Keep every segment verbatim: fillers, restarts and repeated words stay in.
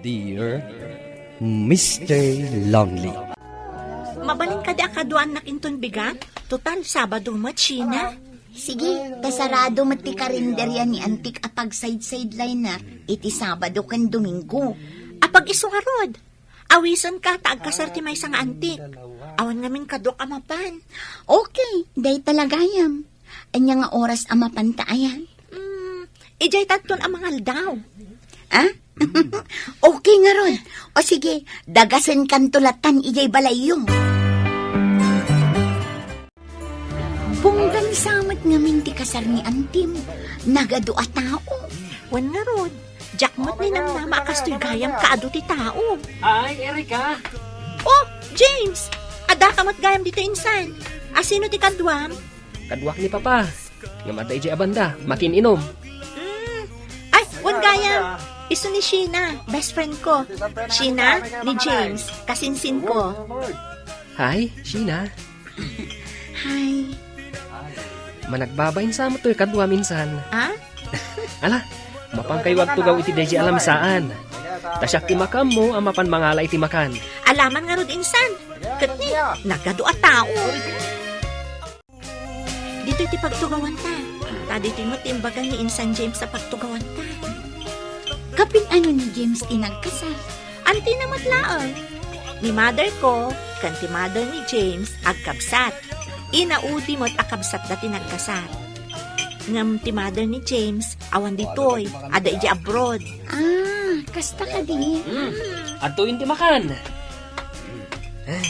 Dear Mister Lonely. Mabalin kadi a kaduaannak inton bigat? Total, Sabado met, Sheena. Sige, ta sarado met ti karinderya ni Antik a pag-side-sideline-nak iti Sabado ken Domingo. Apag-isu ngarud, awisenka ta agkasar ti maysa nga Antik. Awan ngamin kaduak a mapan. Okay, dayta la gayam. Ania nga oras a mapanta aya? Hmm, idiay tatton a mangaldaw. Ah? Okay ngarud. O sige, dagasenkanto latan idiay balayyo. Bunggan sa met ngamin ti kasar ni Antim. Nagadu a tao. Wen ngarud, diak met ninamnama a kastoy gayam kaadu ti tao. Ay, Erika! Oh, James! Adda ka met gayam ditoy insan. Asino ti kaduam? Kaduak ni Papa. Ngem adda idiay a banda, makiin-inom. Mm. Ay, wen gayam. Isu ni Sheena, best friend ko. Sheena, ni James, kasinsin ko. Hi, Sheena. Hi. Managbabain sa met toy kaduam insan. Ah? Ala, mapankayo agtugaw iti daydi a lamsaan. Ta siak ti makaammo a mapan mangala iti makan. Alaman ngarud insan. Ket ni, nagadu a tao. Ditoy ti pagtugawanta. Ta ditoy met ti imbaga ni Insan James a pagtugawanta. Kapin ano ni James ti nagkasar? Antina met laeng. Ni mother ko, ken ti mother ni James, agkabsat. Inaudi met a kabsatda ti nagkasar. Ngem ti mother ni James, awan ditoy, adda idiay abroad. Ah, kasta kadi. Hmm, adtoyen ti makan. Ay.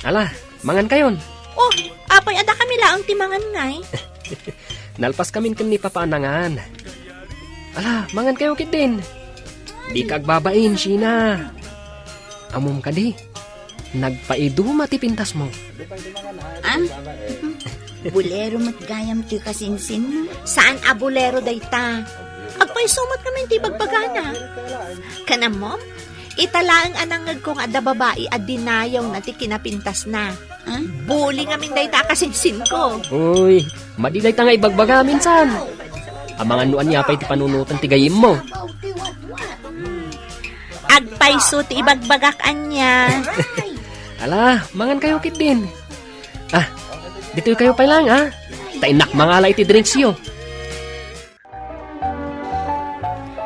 Ala, mangankayon. Oh, apay, adda kami laeng ti mangan ngay? Nalpas kamin ken ni Papa a nangan. Ala, mangankayo ketdin. Dika agbabain, Sheena. Ammom kadi, nagpaiduma ti pintasmo. Ah? Bolero met gayam ti kasinsinmo. Saan a bolero dayta? Agpayso met ngamin ti ibagbagana. Ken ammom, ita laeng a nangngegko nga adda babai a dinayawna ti kinapintasna. Ah? Buli ngamin dayta a kasinsinko. Uy, madi dayta nga ibagbagam insan. Amangan no ania pay ti panunoten ti gayyemmo. Agpayso ti ibagbagak ania. Ala, mangankayo ketdin. Ah, ditoykayo pay laeng, ah. Ta innak mangala iti drinksyo.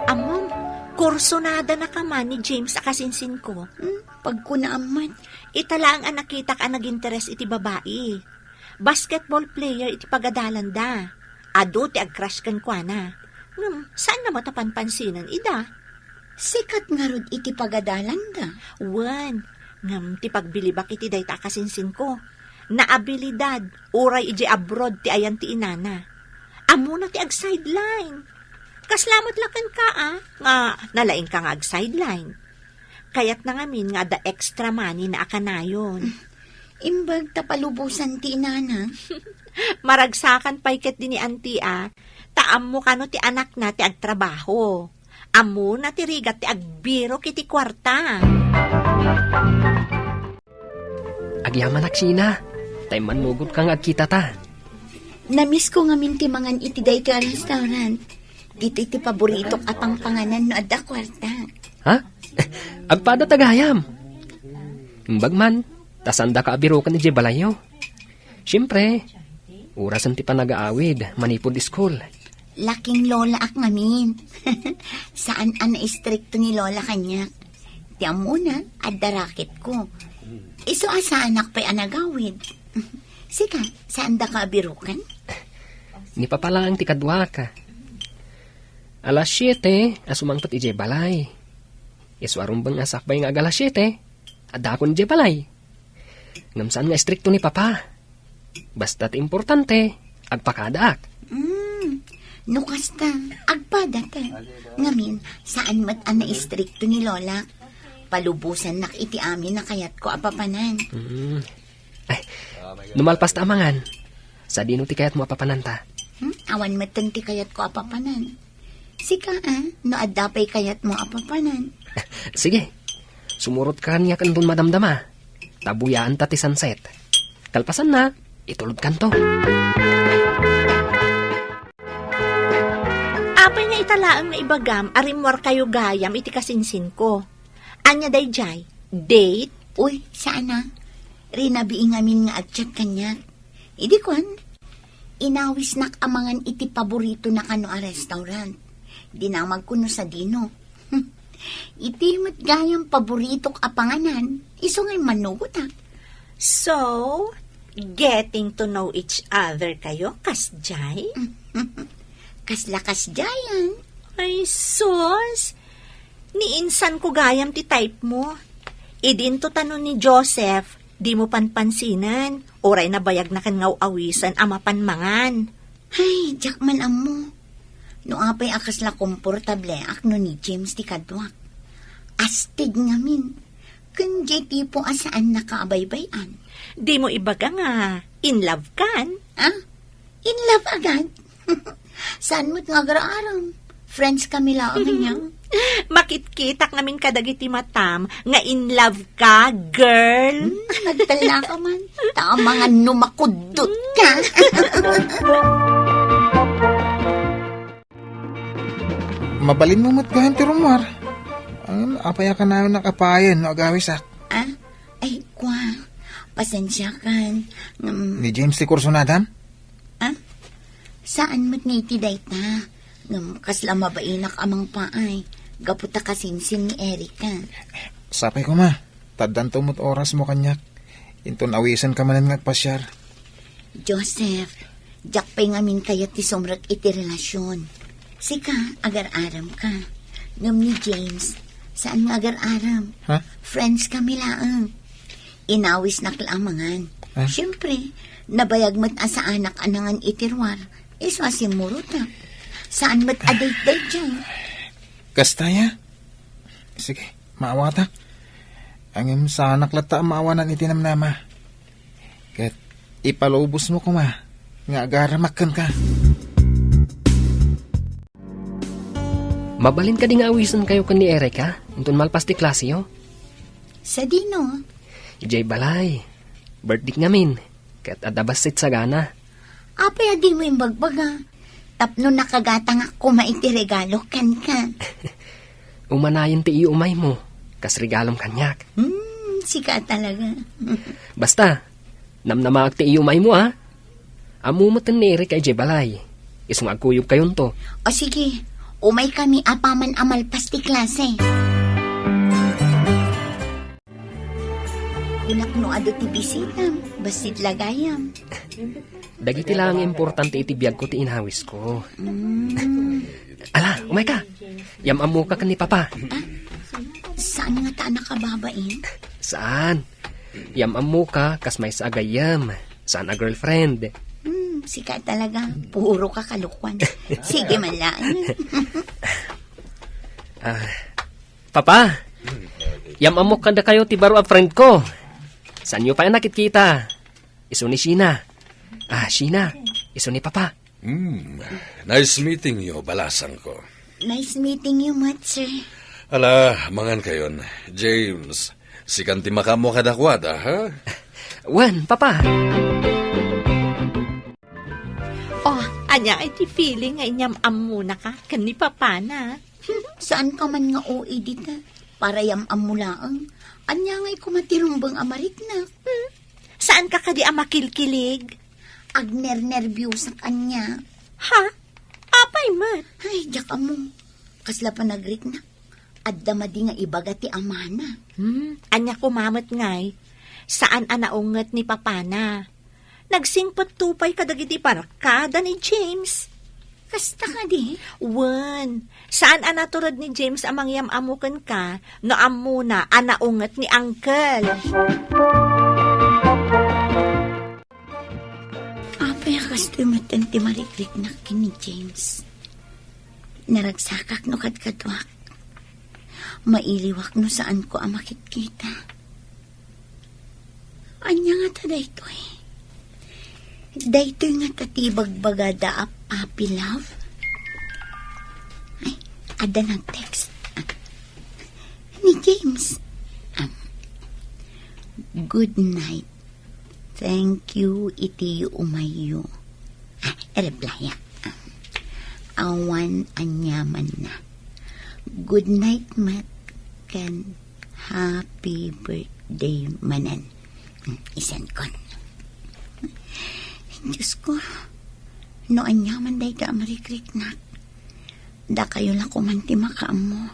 Ammom, kursunadana koma ni James a kasinsinko. Hmm, pagkunaam met. Ita laeng a nakitak a naginteres iti babai. Basketball player iti pagadalanda. Adu ti agcrush kenkuana. Ngem, saanna met a panpansinen ida. Sikat ngarud iti pagadalanda. Wen, ngem ti pagbilibak iti dayta a kasinsinko, naabilidad, uray idiay abroad ti ayan ti inana. Ammona ti agsideline. Kasla met la kenka, a, nga nalaingka nga agsideline. Kayatna ngamin nga adda extra money na a kanayon. Imbag ta palubosan ti inana. Maragsakan pay ketdi ni anti a, ta ammo kano ti anakna ti agtrabaho. Ammona ti rigat ti agbirok iti kuarta. Agyamanak, Sheena. Ta immannugotka nga agkitata. Namisko ngamin ti mangan iti daytoy a restaurant. Ditoy ti paboritok a pangpanganan no adda kuarta. Ha? Agpada ta gayam. Imbag man, ta saandaka a biroken idiay balayyo. Siempre, orasen ti panagaawid manipud school. Laking lolaak ngamin. Saan a naistrikto ni Lola kaniak. Ti ammona, adda racketko. Isu a saanak pay a nagawid. Sika, saandaka a biroken? Ni Papa laeng ti kaduak. Alas siete a sumangpet idiay balay. Isu a rumbeng a sakbay nga ag-alas siete, addaakon idiay balay. Ngem saan nga istrikto ni Papa. Basta ti importante, agpakadaak. Mm, no kasta, agpadata. Ngamin, saan met a naistrikto ni Lola. Palubosannak iti amin a kayatko a papanan. Mm. Ay, no malpasta a mangan, sadino ti kayatmo a papananta? Hmm? Awan metten ti kayatko a papanan. Sika, a, no adda pay kayatmo a papanan. Sige, sumurotka kaniak inton madamdama. Ta buyaanta ti sunset. Kalpasanna, itulodkanto. Apay nga ita laeng nga ibagam a rimmuarkayo gayam iti kasinsinko? Ania daydiay? Date? Uy, saan a. Rinabii ngamin nga agchat kaniak. Idi kuan, inawisnak a mangan iti paboritona kano a restaurant. Dinamagko no sadino. Iti met gayam paboritok a panganan, isu ngay manugotak. So, getting to know each other kayo, kasdiay? Kasla kasdiayan. Ay, sus! Ni insan ko gayam ti type mo. Idinto tano ni Joseph, di mo panpansinen, uray nabayagnakan nga aw-awisen a mapan mangan. Ay, diak man ammo. No apay a kasla komportableak no ni James ti kaduak. Astig ngamin. Ken diay tipo a saannaka a baybay-an. Di mo ibaga nga in love kan? Ah? In love agad? Saan met nga agar-aram? Friends kami laeng niya. Makitkitak ngamin kadagiti matam nga in love ka, girl. Hmm, nagtella ka man. Ta amangan no makuddot ka. Mabalinmo met gayam ti rummuar. Apay a kanayon a kapayen no agawisak? Ah? Ay, kua. Pasensiakan. Ngem Ni James ti kursunadam? Ah? Saan met nga iti dayta? Ngem kasla mabainak a mangpaay. Gapu ta kasinsin ni Erica. Sapay koma. Taddanto met orasmo kaniak. Inton awisenka manen nga agpasiar. Joseph, diak pay ngamin kayat ti sumrek iti relasion. Sika, agar-aram ka. Ngem ni James, saan nga agar-aram. Ha? Friends kami laeng. Inawisnak la a mangan. Ha? Siyempre, nabayag met a saanak a nangan iti ruar. Isu a simmurotak. Saan met a date-date dyan? Kasta ya? Sige, maawatak. Ngem saanak latta a maawanan iti namnama. Ket ipalubosmo koma nga agaramak kenka. Mabalin kadi nga awisenkayo ken ni Erica inton malpas ti klaseyo? Sadino? Idiay balay. Birthday ngamin. Ket adda bassit sagana. Apay a dimo imbagbaga? Tapno nakagatangak koma iti regalo kenka. Umanayon ti iyumaymo, kas regalom kaniak. Hmm, sika talaga. Basta, namnamaak ti iyumaymo, a. Ammo met ni Erica idiay balay. Isu nga agkuyogkayonto. O sige, umaykami apaman a malpas ti klase. Kunak no adu ti bisitam, bassit la gayam. Dagiti laeng importante iti biagko ti inawisko. Mm. Ala, umayka. Yam-ammoka ken ni Papa. Ah? Saan nga ta a nakababain? Saan? Yam-ammoka kas maysa a gayyem. Saan a girlfriend. Hmm, sika talaga. Puro ka kalokoan. Sige man lang. Ah, Papa, yam-ammok kadakayo ti baro a friend ko. Saanyo pay a nakitkita? Isu ni Sheena. Ah, Sheena, isu ni Papa. Hmm, nice meeting you, balasang ko. Nice meeting you met, sir. Ala, mangan kayon. James, sikan ti makaammo kadakuada, ha? Wen, Papa. Oh, ania iti feeling nga inyam-ammonaka ken ni Papana? Saan ka man nga O A dita? Para yam-ammo laeng. Ania ngay koma ti rumbeng a mariknak? Hmm? Saan ka kadi a makilkilig? Agnernerbiosak ania. Ha? Apay met? Ay, diak ammo. Kasla panagriknak. Adda madi nga ibaga ti amana. Hmm, ania koma met ngay? Saan a naunget ni Papana? Nagsingpetto pay kadagiti barkada ni James. Kasta kadi? Wen, saan a natured ni James a mangyam-ammo kenka no ammona a naunget ni Uncle. Apay a kastoy metten ti marikriknak ken ni James? Naragsakak no kadkaduak. Mailiwak no saanko a makitkita. Ania ngata daytoy? Daytoy ngata ti ibagbagada a puppy love? Ay, adda nag-text. Ni James. Um, "Good night. Thank you iti umayyo." Ah, i-reply-ak. Ah, awan aniamanna. Good night met ken happy birthday manen. Hmm, isenkon. Diyos ko, no aniaman dayta a marikriknak, dakayo la koman ti makaammo.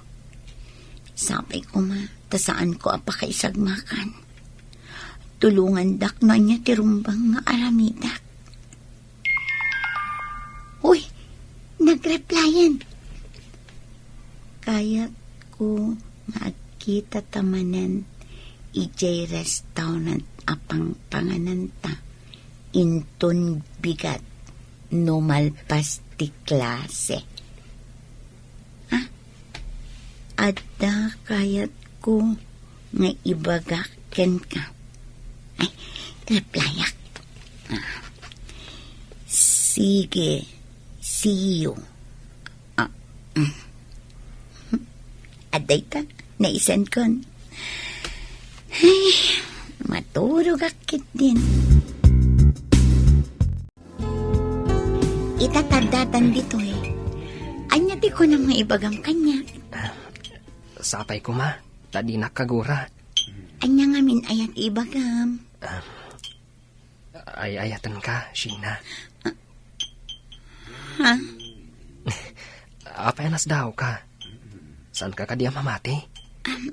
Sapay koma, ta saanko a pakaisagmakan. Tulongandak no ania ti rumbeng nga aramidak. Uy, nagreplyan. Kayatko nga agkitata manen idiay restaurant a pangpangananta inton bigat no malpas ti klase. Ah, adda kayatko nga ibagak kenka. Ay, replyak. Ah. Sige, see you. Ah, mm. Adda ita, naisenkon. Ay, maturogak ketdin. Ita ta addatan ditoy. Ania ti kunam nga ibagam kaniak? Sapay koma, ta dinak kagura. Ania ngamin aya ti ibagam? Ah, ay-ayatenka, Sheena. Ha? Apay a nasdaawka? Saanka kadi a mamati? Um,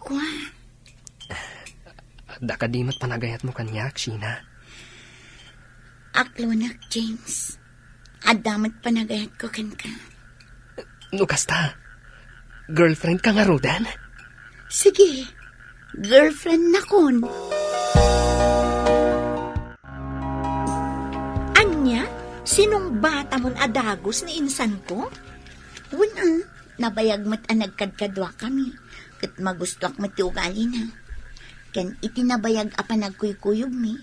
kua. Adda kadi met panagayatmo kaniak, Sheena? Aklonak, James. Adda met panagayatko kenka. No kasta, girlfriendka ngaruden? Sige, girlfriendnakon. Ania, sinungbatamon a dagus ni insanko? Wen a, nabayag met a nagkadkaduakami, ket magustoak met ti ugalina. Ken iti nabayag a panagkuykuyogmi,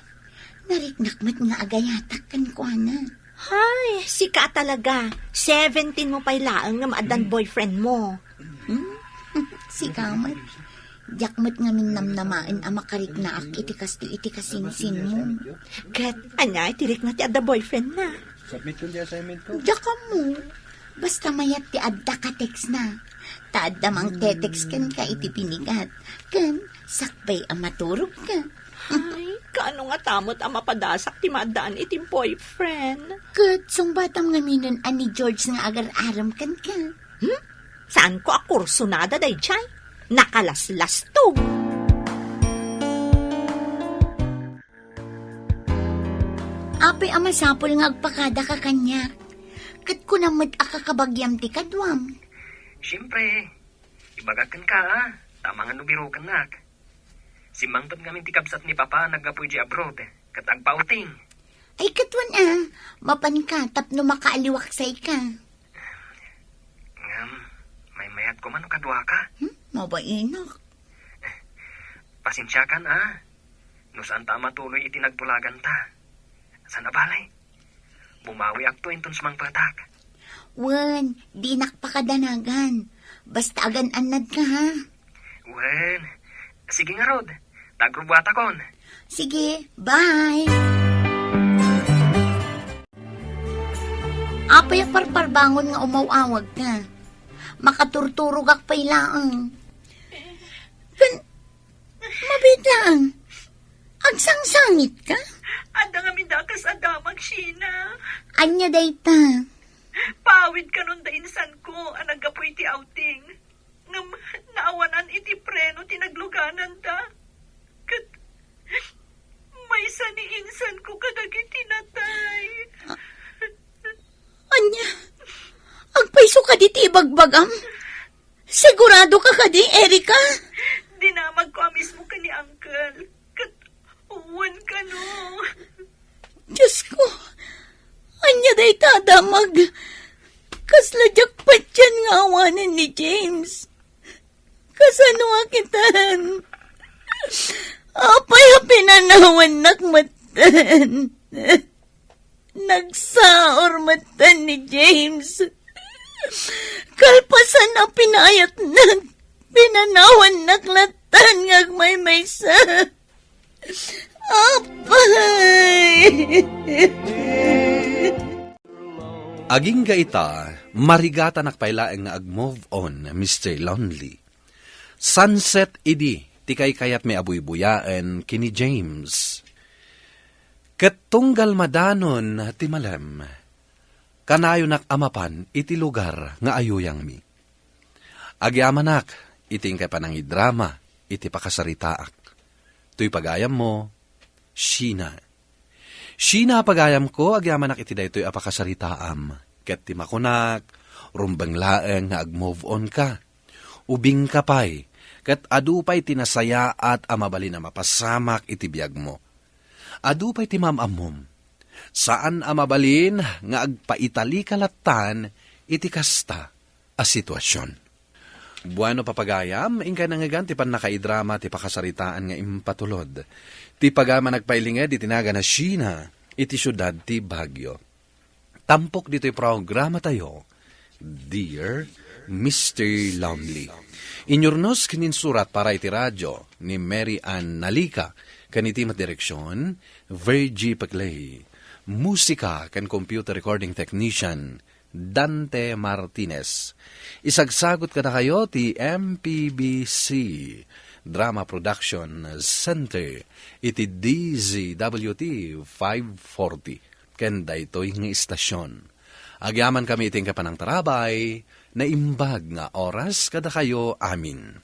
nariknak met nga agayatak kenkuana. Hay, sika a talaga. Seventeen mo pay laeng ngem addan boyfriend mo. Hmm? Sika met. Diak met ngamin namnamaen a makariknaak iti kastoy iti kasinsinmo. Ket ania iti rikna ti adda boyfriendna? Submit ko di assignment ko. Diak ammo. Basta mayat ti adda ka textna. Ta adda mangte-text kenka iti pinigat. Ken sakbay a maturogka. Ay, kaano ngata met a mapadasak ti maaddaan iti boyfriend? Ket sungbatam ngaminen a ni George nga agar-arem kenka. Hmm? Saanko a kursunada daydiay? Nakalaslastog. Apay a masapul nga agpakadaka kaniak? Ket kunam met a kakabagiam ti kaduam. Siempre, ibagak kenka, a, ta amangan no birokennak. Simmangpet ngamin ti kabsat ni Papa a naggapu idiay abroad, ket agpa-outing. Ay, ket wen a, mapanka tapno makaaliwak sayka. Ngem, maymayat koma no kaduaka. Hmm? Mabainak. Pasensiakan, a, no saanta a matuloy iti nagtulaganta. Saan a bale, bumawiakto inton sumangpetak. Wen, dinak pakadanagan. Basta agan-annadka, ha? Wen, sige ngarud, ta agrubbuatakon. Sige, bye. Apay a parparbangon nga umaw-awagka? Makaturturogak pay laeng. Ken, mabiit laeng. Agsangsangitka? Adda ngamin dakas a damag, Sheena. Ania dayta? Paawid kanon da insanko a naggapu iti outing. Ngem naawanan iti preno ti naglugananda. Ket maysa ni insanko kadagiti natay. Ania? Agpayso kadi ti ibagbagam? Sigurado ka kadi, Erica? Dinamagko a mismo ken ni Uncle. Ket wen kano. Diosko, ania dayta a damag? Kasla diak patien nga awanen ni James. Kasano a kitan? Apay a pinanawannak metten? Nagsaor metten ni James. Kalpasan a pinayatnak, pinanawannak latten nga agmaymaysa. Apay! Agingga ita, marigatanak pay laeng nga ag-move on, Mister Lonely. Sunset idi ti kaykayatmi a buybuyaen ken ni James. Ket tunggal madanon ti malem, kanayonak a mapan iti lugar nga ayuyangmi. Agyamanak iti inkay panangidrama iti pakasaritaak. Toy pagayammo, Sheena. Sheena a pagayamko, agyamanak iti daytoy a pakasaritaam. Ket ti makunak, rumbeng laeng nga ag-move on ka. Ubingka pay, ket adu pay ti nasayaat a mabalin a mapasamak iti biagmo. Adu pay ti maam-ammom. Saan a mabalin nga agpaitalika lattan iti kasta a sitwasion. Bueno, papagayam, inkay nangngegan ti pannakaidrama ti pakasaritaan nga impatulod ti pagayam a nagpailinged iti nagan a Sheena iti siudad ti Baguio. Tampok ditoy programatayo, Dear Mister Lonely. Inyurnos ken insurat para iti radio ni Mary Ann Nalica, ken iti met direksion, Virgie Peclay. Musika ken computer recording technician, Dante Martinez. Isagsagut kadakayo ti M P B C Drama Production Center iti D Z W T five forty ken daytoy nga istasion. Agyamankami iti inkay panangtarabay, naimbag nga oras kadakayo amin.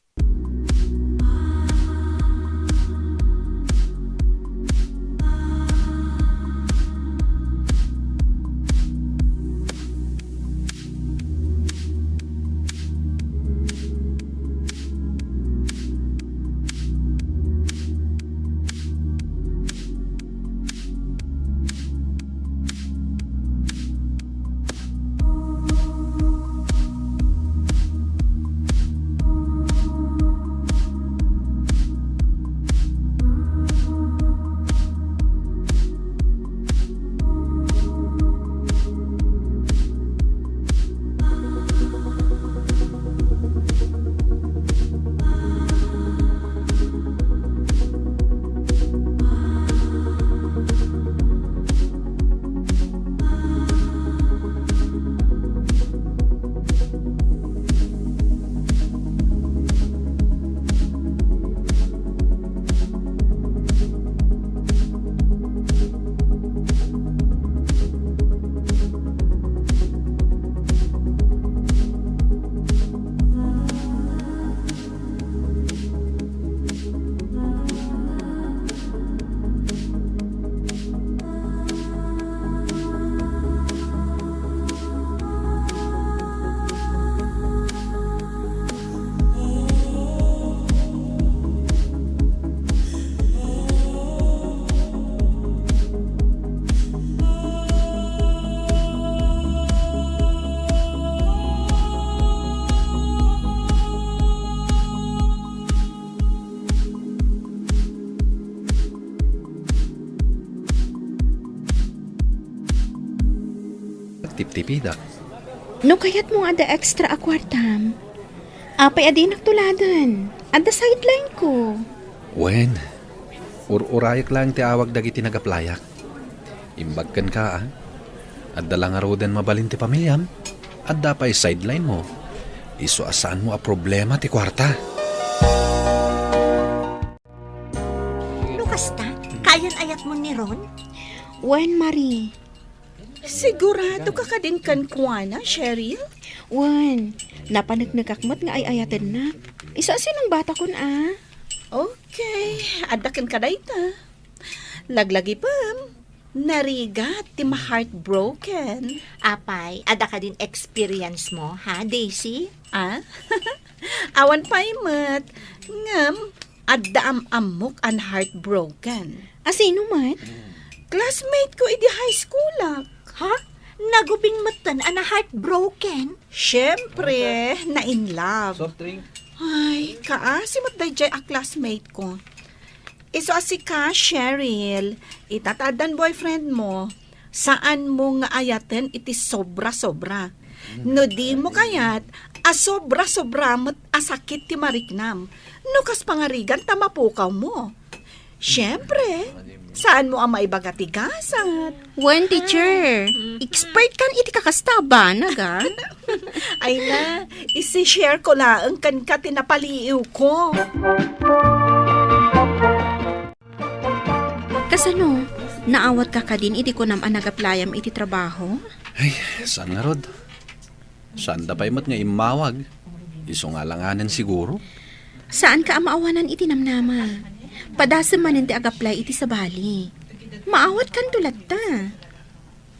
Tiptipidak. No kayatmo nga adda extra a kuartam, apay a dinak tuladen? Adda sideline ko. Wen, ur-urayek laeng ti awag dagiti nagaplayak. Imbag kenka, a? Adda la ngaruden mabalin ti pamiliam, adda pay sideline mo. Isu a saanmo a problema ti kuarta. No kasta, kayan ayatmo ni Ron? Wen, Marie. Sigurado ka kadin kenkuana, Cheryl? Wen, napaneknekak met nga ay-ayatennak. Isu a sinungbatakon a. Okay, adda kenka dayta. Laglagipem, narigat ti ma-heartbroken. Apay, adda kadin experience mo, ha, Daisy? Ah? Awan pay met. Ngem, adda am-ammok a na-heartbroken. A sino met? Classmate ko idi high school-ak. Ha? Nagubing metten a na-heartbroken? Siyempre, na-in love. Soft drink. Ay, kaasi met daydiay a classmate ko. Isu a sika, Cheryl, ita ta addan boyfriend mo, saan mo nga ayaten iti sobra-sobra. No di mo kayat, a sobra-sobra met a sakit ti mariknam. No kas pangarigan ta mapukaw mo. Siyempre, Saanmo a maibaga ti gasat? Wen, teacher. Mm. Expert kan iti kakasta a banag, a. Ay na, isi-share ko laeng kenka ti napaliiwko. Kasano? Naawatka kadin idi kunam a nag-applyam iti trabaho? Ay, saan ngarud? Saanda pay met nga immawag. Isu nga alanganen siguro. Saanka a maawanan iti namnama. Padasem manen ti ag-apply iti sabali. Maawatkanto latta.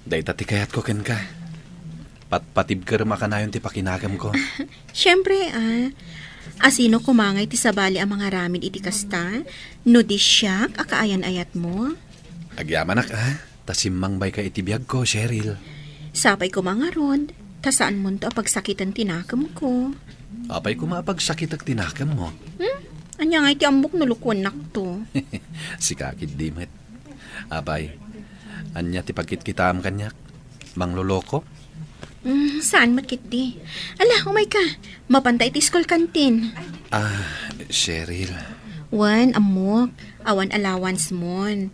Dayta ti kayatko kenka. Patpatibkerem a kanayon ti pakinakemko. Siempre, a. Asino koma ngay ti sabali a mangaramid iti kasta? No di siak a kaayan-ayatmo? Agyamanak, a. Ta simmangbayka iti biagko, Cheryl. Sapay koma ngarud, ta saanmonto a pagsakiten ti nakemko. Apay koma a pagsakitek ti nakemmo? Hmm? Ania ngay ti ammok no lukuennakto? Sika ketdi met. Apay, ania ti pagkitkitaam kaniak? Mangloloko? Hmm, saan met ketdi. Ala, umayka. Mapanta iti school canteen. Ah, Cheryl. Wen, ammok. Awan allowance-mon.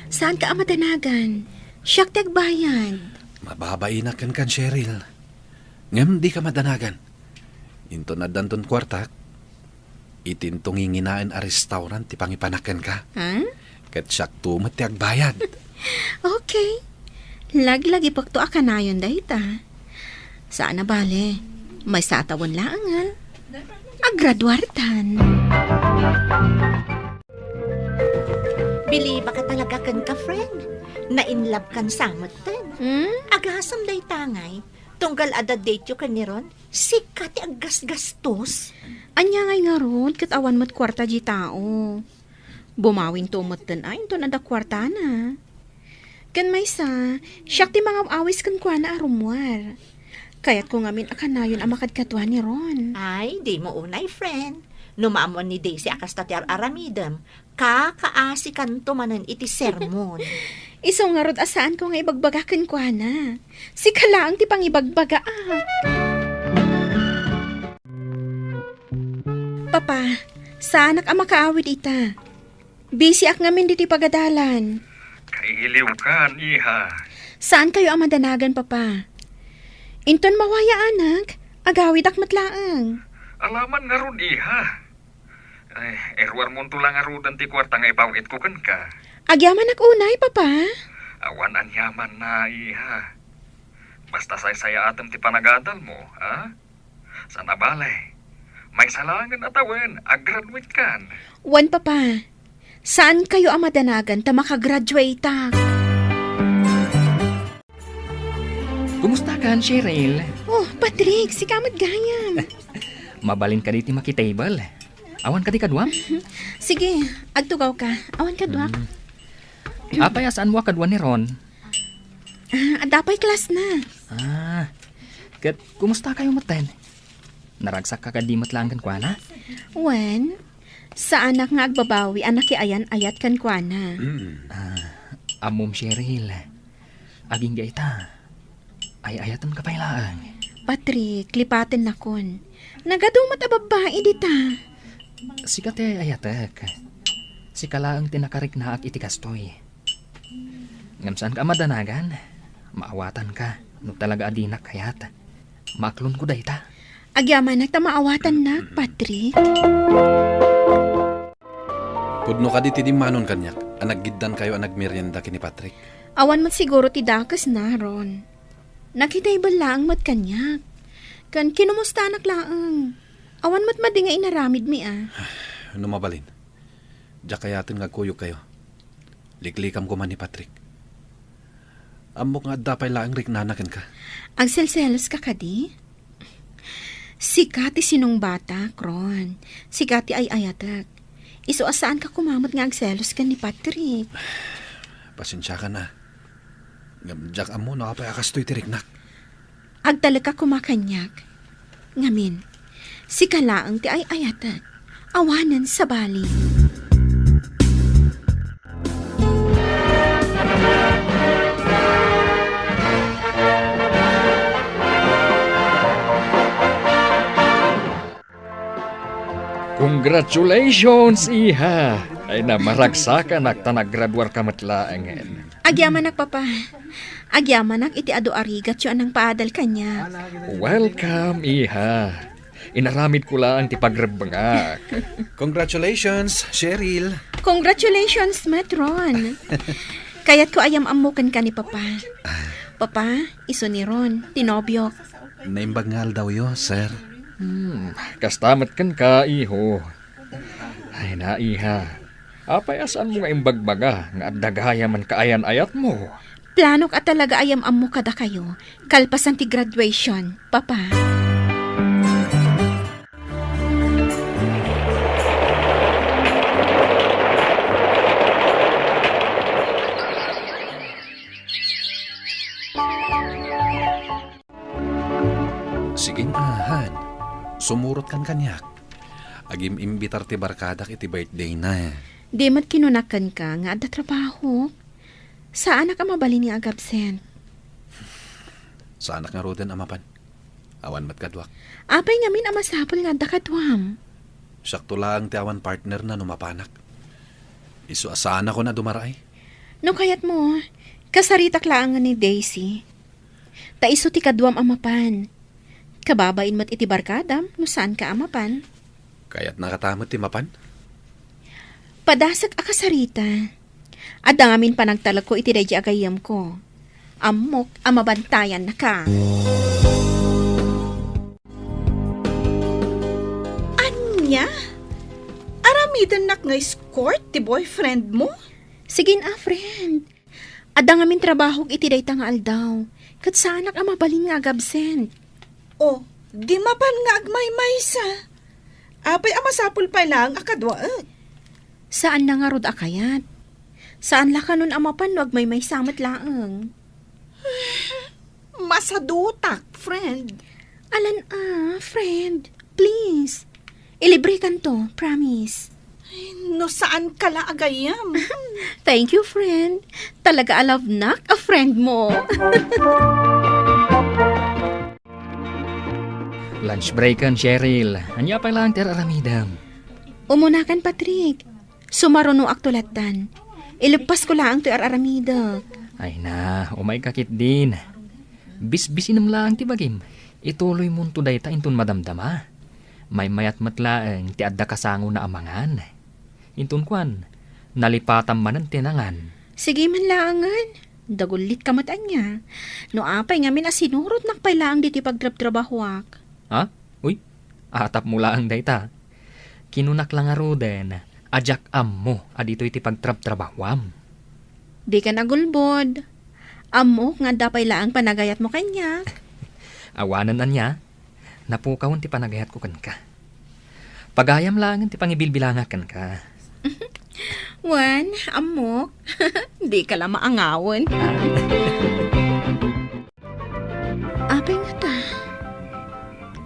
Saanka a madanagan. Siak ti agbayad. Mababainak kenkan, Cheryl. Ngem dika madanagan. Inton addanton kuartak, itinto nginginaen a restaurant ti pangipanak kenka. Ha? Ket siakto met ti agbayad. Okay. Laglagipekto a kanayon dayta. Saan a bale. Maysa a tawen laeng, a. Aggraduartan. Bilibak a talaga kenka, friend. Na-inlove kan sa metten. Hmm? Agasem dayta ngay, tunggal adda date-yo ken ni Ron, sika ti aggasgastos. Ania ngay ngarud ket awan met kuarta diay tao. Bumawinto metten a inton adda kuartana. Ken maysa, siak ti mangaw-awis kenkuana a rummuar. Kayatko ngamin a kanayon a makadkadua ni Ron. Ay, dimo unay, friend. No maammoan ni Daisy a kasta ti ar-aramidem, kakaasikanto manen iti sermon. Isu ngarud a saanko nga ibagbaga kenkuana. Sika laeng ti pangibagbaga, a. Papa, saanak a makaawid ita. Busy-ak ngamin ditoy pagadalan. Kailiwkan, iha. Saankayo a madanagan, Papa. Inton mawayaanak, agawidak met laeng. Alaman ngarud, iha. Ay, iruarmonto la ngaruden ti kuarta nga ipaw-itko kenka. Agyamanak unay, Papa. Awan aniamanna, iha. Basta saysayaatem ti panagadalmo, a? Saan a bale, maysa laengen a tawen, a-graduate kan. Wen, Papa. Saankayo a madanagan ta makagraduateak. Kumusta kan, Cheryl? Oh, Patrick, sika met gayam. Mabalin kadi ti makitable. Awan kadi kaduam? Sige, agtugawka. Awan kaduak. Hmm. Apay a saanmo a kadua ni Ron? Ah, adda pay class na. Ah, ket kumustakayo metten? Naragsakka kadi met laeng kenkuana? Wen, saanak nga agbabawi a nakiayan-ayat kenkuana. Mm. Ah, ammom, Cheryl. Agingga ita, ay-ayatenka pay laeng. Patrick, lipatennakon. Nagadu met a babbai dita. Sika ti ay-ayatek. Sika laeng ti nakariknaak iti kastoy. Ngem saanka a madanagan, maawatanka no talaga a dinak kayat. Maaklonko dayta. Agyamanak ta maawatannak, Patrick. Pudno kadi ti dimmanon kaniak a naggiddankayo a nagmerienda ken ni Patrick? Awan met siguro ti dakesna, Ron. Nakitable laeng met kaniak. Ken kinumustanak laeng. Awan met madi nga inaramidmi, a. No mabalin, diak kayaten nga agkuyogkayo. Liklikam koma ni Patrick. Ammok nga adda pay laeng riknana kenka. Agselseloska kadi? Sika ti sinungbatak, Ron. Sika ti ay-ayatek. Isu a saanka koma met nga agselos ken ni Patrick. Pasensiakan a. Ngem diak ammo no apay a kastoy ti riknak. Agtalekka koma kaniak. Ngamin, sika laeng ti ay-ayatek. Awanen sabali. Congratulations, iha! Ay, na, maragsakanak ta naggraduarka met laengen. Agyamanak, Papa. Agyamanak iti adu a rigatyo a nangpaadal kaniak. Welcome, iha. Inaramidko laeng ti pagrebbengak. Congratulations, Cheryl. Congratulations met, Ron. Kayatko a yam-ammo kenka ni Papa. Papa, isu ni Ron, ti nobiok. Naimbag nga aldawyo, sir. Hmm, kasta met kenka, iho. Ay, na, iha. Apay a saanmo nga imbagbaga nga adda gayam a kaayan-ayatmo? Planok a talaga a yam-ammo kadakayo, kalpasan ti graduation, Papa. Sige nga, Han. Sumurotkan kaniak. Agim-imbitar ti barkadak iti birthday-na. Di met kinunak kenka nga adda trabahok. Saanak a mabalin nga agabsent. Saanak ngaruden a mapan. Awan met kaduak. Apay ngamin a masapul nga adda kaduam? Siakto laeng ti awan partner-na no mapanak. Isu a saanakon a dumaraay. No kayatmo, kasaritak laeng ni Daisy. Ta isu ti kaduam a mapan. Kababain met iti barkadam no saanka a mapan. Kayatnaka ta met ti mapan? Padasek a kasarita. Adda ngamin panagtalekko iti daydi a gayyemko. Ammok a mabantayannaka. Ania? Aramidennak nga escort ti boyfriend mo? Sige a, friend. Adda ngamin trabahok iti dayta nga aldaw, ket saanak a mabalin nga agabsent. O, di mapan nga agmaymaysa. Apay a masapul pay laeng a kaduaek? Saan na ngarud a kayat. Saan la kanon a mapan no agmaymaysa met laeng. Masadutak, friend. Alan a, friend. Please. Ilibrekanto, promise. Ay, no saanka la a gayyem. Thank you, friend. Talaga a love nak a friend mo. Lunch break-en, Cheryl. Ania pay laeng ti ar-aramidem? Umunakan, Patrick. Sumarunoakto lattan. Ileppasko laeng toy ar-aramidek. Ay na, umayka ketdin. Bisbisinem laeng ti bagim. Ituloymonto dayta inton madamdama. Maymayat met laeng ti adda kasangona a mangan. Inton kuan, nalipatam manen ti nangan. Sige man laengen. Dagullitka met ania. No apay ngamin a sinurotnak pay laeng ditoy pagtrabtrabahoak. Ha? Uy, atapmo laeng dayta. Kinunak la ngaruden a diak ammo a ditoy ti pagtrabtrabahoam. Dikan agulbod. Ammok nga adda pay laeng panagayatmo kaniak. Awanen ania, napukawen ti panagayatko kenka. Pagayam laengen ti pangibilbilangak kenka. Wen, ammok. Dika la maangawen. Apay ngata?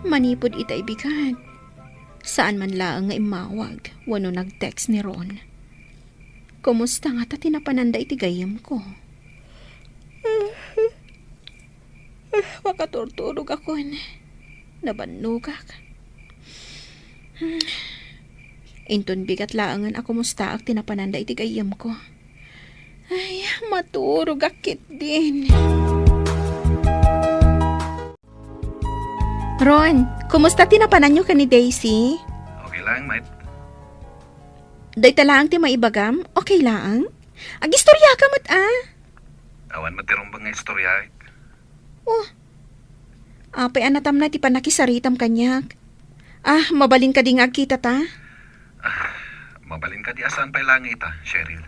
Manipud ita ibigat, saan man laeng nga immawag wenno nag-text ni Ron. Kumusta ngata ti napananda iti gayyemko? Makaturturogakon. Nabannogak. Inton bigat laengen a kumustaak ti napananda iti gayyemko. Ay, maturogak ketdin. Ron, kumusta ti napananyo ken ni Daisy? Okay laeng, met. Dayta laeng ti maibagam? Okay laeng? Agistoriaka met, a? Awan met ti rumbeng nga istoriaek. Oh, apay a natamna ti pannakisaritam kaniak? Ah, mabalin kadi nga agkitata? Ah, mabalin kadi a saan pay laeng ita, Cheryl.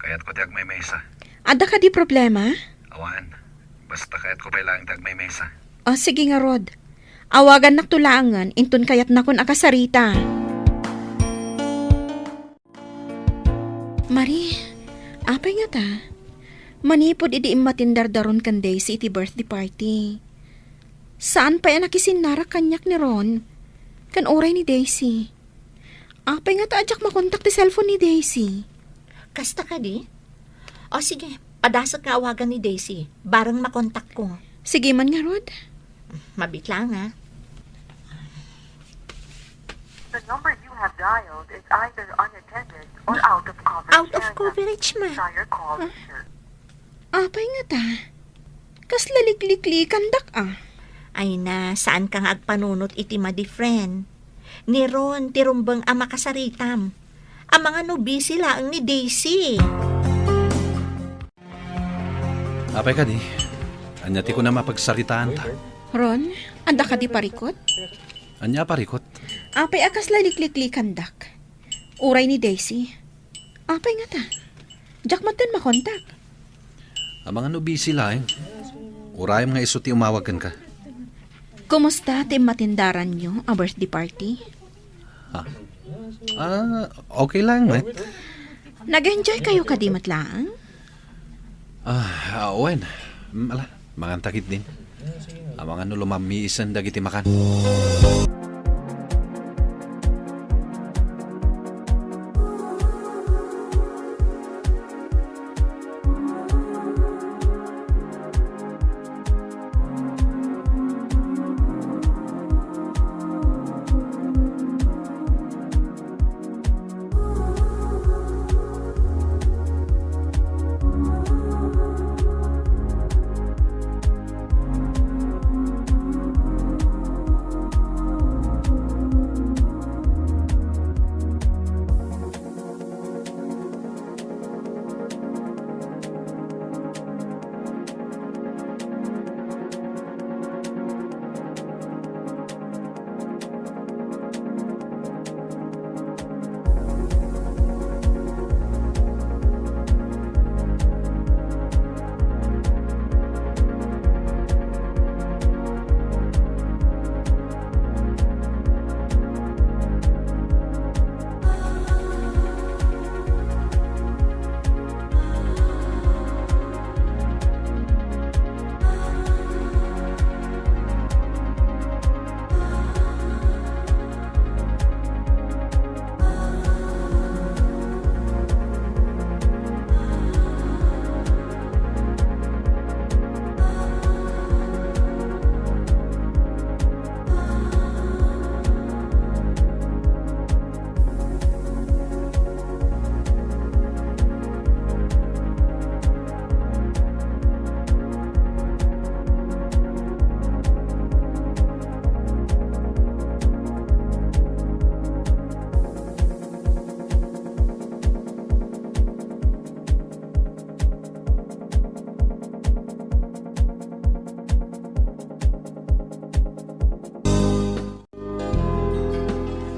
Kayatko ti agmaymaysa. Adda kadi problema? Awan. Basta kayatko pay laeng ti agmaymaysa. O, sige ngarud. Awagannakto laengen inton kayatnakon a kasarita. Marie, apay ngata? Manipud idi immatindar da Ron ken Daisy iti birthday party, saan pay a nakisinnarak kaniak ni Ron ken uray ni Daisy. Apay ngata a diak makontak ti cellphone ni Daisy? Kasta kadi? O sige, padasek nga awagan ni Daisy. Bareng makontakko. Sige man ngarud. Mabiit laeng, a. The number you have dialed is either unattended or out of coverage Out of area. Coverage, ma. Try your call Ah. later. Apay ngata? Kasla likliklikandak, a. Ay na, saan ka nga agpanunot iti madi, friend? Ni Ron, ti rumbeng a makasaritam. Amangan no busy laeng ni Daisy. Apay kadi? Ania ti kunam a pagsaritaanta? Ron, adda kadi parikut? Ania a parikut? Apay a kasla likliklikandak? Uray ni Daisy. Apay ngata? Diak maten makontak. Amangan no busy laeng. Urayem nga isu ti umawag kenka. Kumusta ti immatendaranyo a birthday party? Ha? Ah, okay lang, met. Nag-enjoy kayo kadi met laeng? Ah, ah, wen. Mm, ala, manganta ketdin. Amangan no lumammiisen dagiti makan.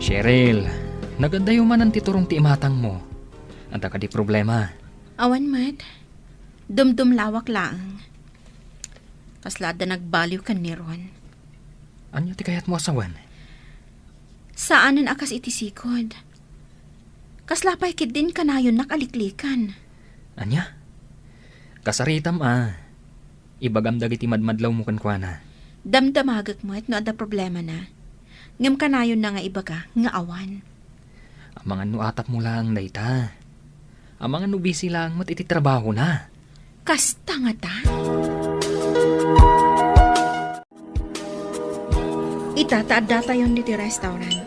Cheryl, nagadayo manen ti turong ti imatangmo. Adda kadi problema? Awan met. Dumdumlawak laeng. Kasla adda nagbaliw ken ni Ron. Ania ti kayatmo a sawen? Saanen a kas iti sikod. Kasla pay ketdin kanayonnak a liklikan. Ania? Kasaritam a. Ibagam dagiti madmadlawmo kenkuana. Damdamagek met no adda problemana. Ngem kanayonna nga ibaga nga awan. Amangan no atapmo laeng dayta. Amangan no busy laeng met iti trabahona. Kasta ngata? Ita ta addatayon ditoy restaurant.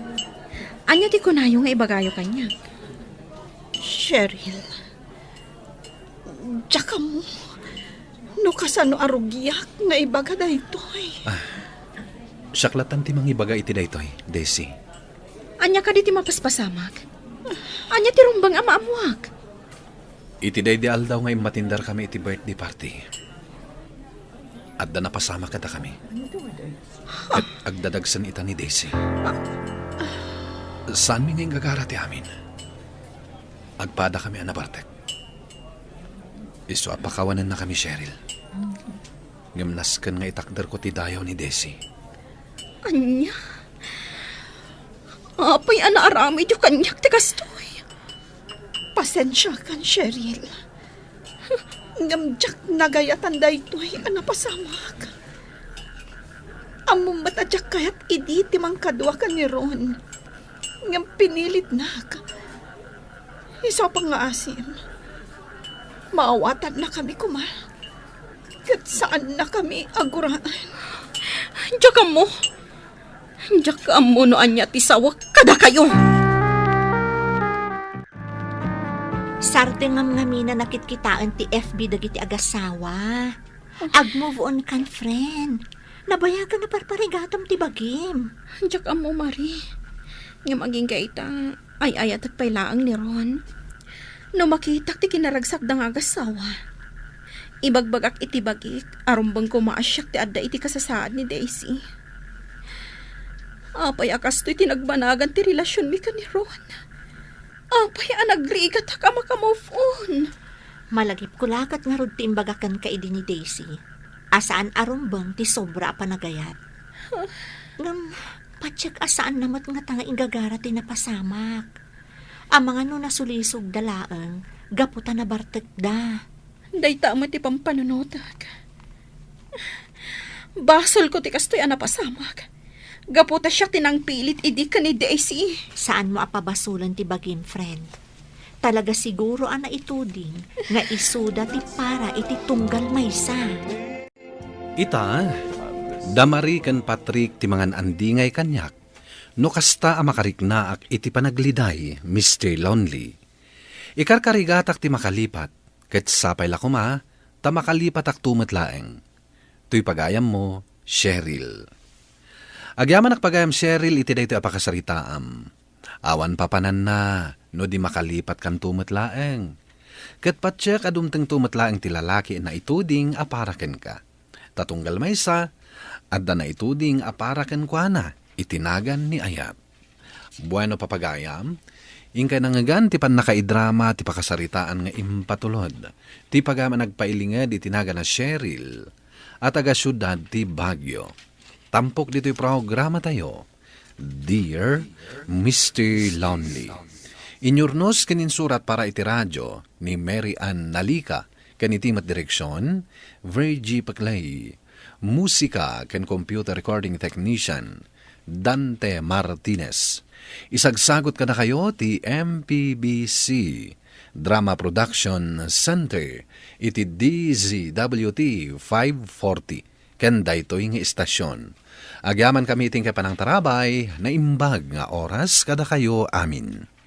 Ania ti kunayo nga ibagayo kaniak? Cheryl, diak ammo no kasano a rugiak nga ibaga daytoy. Ah, siak latta ti mangibaga iti daytoy, Daisy. Ania kadi ti mapaspasamak? Ania ti rumbeng a maammuak? Iti daydi aldaw nga immatenderkami iti birthday party, adda napasamak kadakami. Ket agdadagsen ita ni Daisy. Saanmi nga inggagara ti amin. Agpadakami a nabartek. Isu a pakawanennakami, Cheryl. Ngem nasken nga itakderko ti dayaw ni Daisy. Ania? Apay a naaramidyo kaniak ti kastoy? Pasensiakan, Cheryl. Ngem diak nagayatan daytoy a napasamak. Ammom met a diak kayat idi ti mangkadua ken ni Ron. Ngem pinilitnak. Isu a pangngaasim, maawatannakami koma. Ket saannakami a guraan. Diak ammo. Diak ammo no ania ti sawek kadakayo. Sardengngamngamin a nakitkitaen ti F B dagiti agasawa. Ag-move on kan, friend. Nabayagan a parparigatam ti bagim. Diak ammo, Marie. Ngem agingga ita, ay-ayatek pay laeng ni Ron. No makitak ti kinaragsakda nga agasawa, ibagbagak iti bagik a rumbeng koma a siak ti adda iti kasasaad ni Daisy. Apay a kastoy ti nagbanagan ti relasionmi ken ni Ron? Apay a nagrigatak a maka-move on? Malagipko la ket ngarud ti imbagak kenka idi ni Daisy a saan a rumbeng ti sobra a panagayat. Ngem, patiek a saanna met ngata nga inggagara ti napasamak. Amangan no nasulisogda laeng gapu ta nabartekda. Dayta met ti pampanunotek. Basolko ti kastoy a napasamak. Gapu ta siak ti nangpilit idi ken ni Daisy. Saanmo a pabasolen ti bagim, friend. Talaga siguro a naituding nga isuda ti para iti tunggal maysa. Ita, da Marie ken Patrick ti mangan-andingay kaniak, no kasta a makariknaak iti panagliday, Mister Lonely. Ikarkarigatak ti makalipat, ket sapay la koma ta makalipatakto met laeng. Toy pagayammo, Cheryl. Agyamanak pagayam, Cheryl, iti daytoy a pakasaritaam. Awan papananna no di makalipatkanto met laeng. Ket patiek a dumtengto met laeng ti lalaki a naituding a para kenka. Ta tunggal maysa, adda naituding a para kenkuana iti nagan ni Ayat. Bueno, papagayam, inkay nangngegan ti pannakaidrama ti pakasaritaan nga impatulod ti pagayam a nagpailinged iti nagan a Cheryl a taga-siudad ti Baguio. Tampok ditoy programatayo, Dear Mister Lonely. Inyurnos ken insurat para iti radio ni Mary Ann Nalica, ken iti met direksion, Virgie Paclay. Musika ken computer recording technician, Dante Martinez. Isagsagot kadakayo ti M P B C Drama Production Center iti D Z W T five forty ken daytoy nga istasion. Agyamankami iti inkay panangtarabay, naimbag nga oras kadakayo amin.